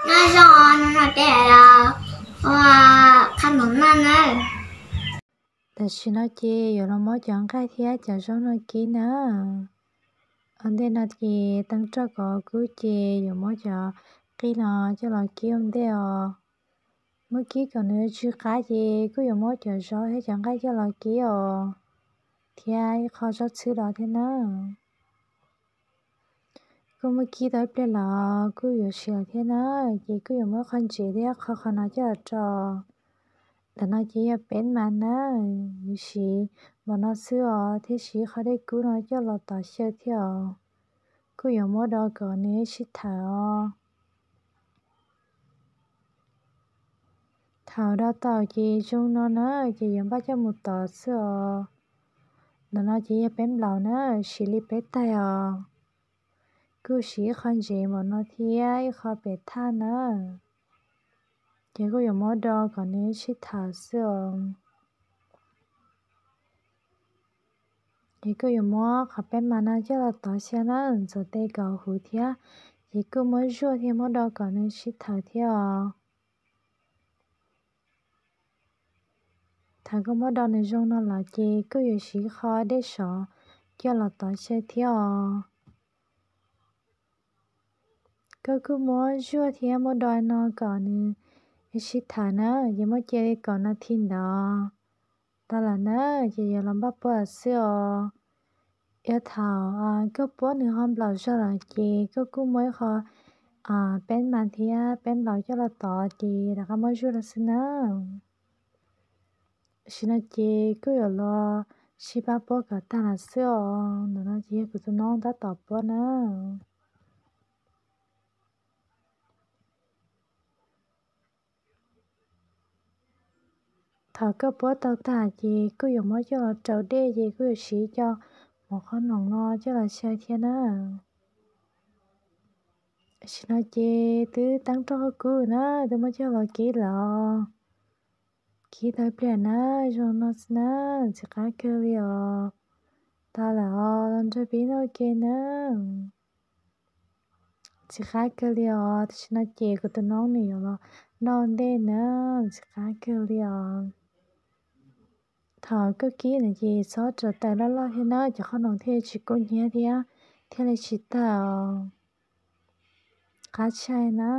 Noj zoo os, no no tes los ua qhab npaum no na. Tam sim no ces yuav los muab cov nqaij thiab cov zaub no kib na. Ua ntej no ces teeb roj kaus kub ces yuav muab cov qij no coj los kib ua ntej os. Muab kib kom nws tsw qab ces kuj yuav muab cov zaub thiab cov nqaij coj los kib os, thiab ib qho zaub txhwb los thiab na. Kuj muab kib tau ib pliag los kuj yuav siav thiab na, ces kuj yuav muab qhov ntsev thiab qhov qhov no coj los rau. Ntawm no ces yog peb mas na, yuav siv npaum no xwb os, thiab siv qhov dej kub no coj los tov xyaw thiab os. Kuj yuav muab do kom nws sib thawm os. Thaum do tau ces zoo no na, ces yuav npaj coj mus tov xwb os. Ntawm no ces yog peb nplaum na, siv li peb taig os. Kuj siv ib qho ntsev npaum no thiab ib qho pem thaj na. Ces kuj yuav muab do kom nws sib thawm xwb os. Ces kuj yuav muab qhov peb mas no coj los tov xyaw na, ntxuav tes kom huv thiab. Ces kuj muab zuaj thiab muab do kom nws sib thawm thiab os. Thaum koj muab do nws zoo no lawm ces kuj yuav siv qho dej sov coj los tov xyaw thiab os. Koj kuj muab zuaj thiab muab do no kom nws sib thawm na, ces muab cia li kaum nas this ntawd. Tau lawm na, ces yuav los npaj puab xwb os. Yog thaum koj puab nws ho nplaum zog lawm ces koj kuj muab ib qho peb mas thiab peb nplaum coj los tov ces rov qab muab zuaj rau xwb na. Tam sim no ces kuj yuav los sib pab puab kom tag lawm xwb os. Ntawm no ces yog kuv tus noob tab tom puab na. Thaum koj puab tau tag ces kuj yuav muab coj los rau dej ces kuj yuav siv cov mov qhob noom no coj los xyaw thiab na. Tam sim no ces twb teeb roj kub na, twb muab coj los kib lawm. Kib tau ib pliag na, zoo no xwb na, ntxim qab kawg li os. Tau lawm os, los nrog peb noj ua ke na. Ntxim qab kawg li os, tam sim no ces kuv tus noob nws yuav los noj ntej na, ntxim qab kawg li os. Thaum koj kib no ces txhob rau taws loj loj thiab na, cov qhob noom thiaj tsis kub hnyiab thiab, thiaj li tsis tawg os. Qab tshaj na.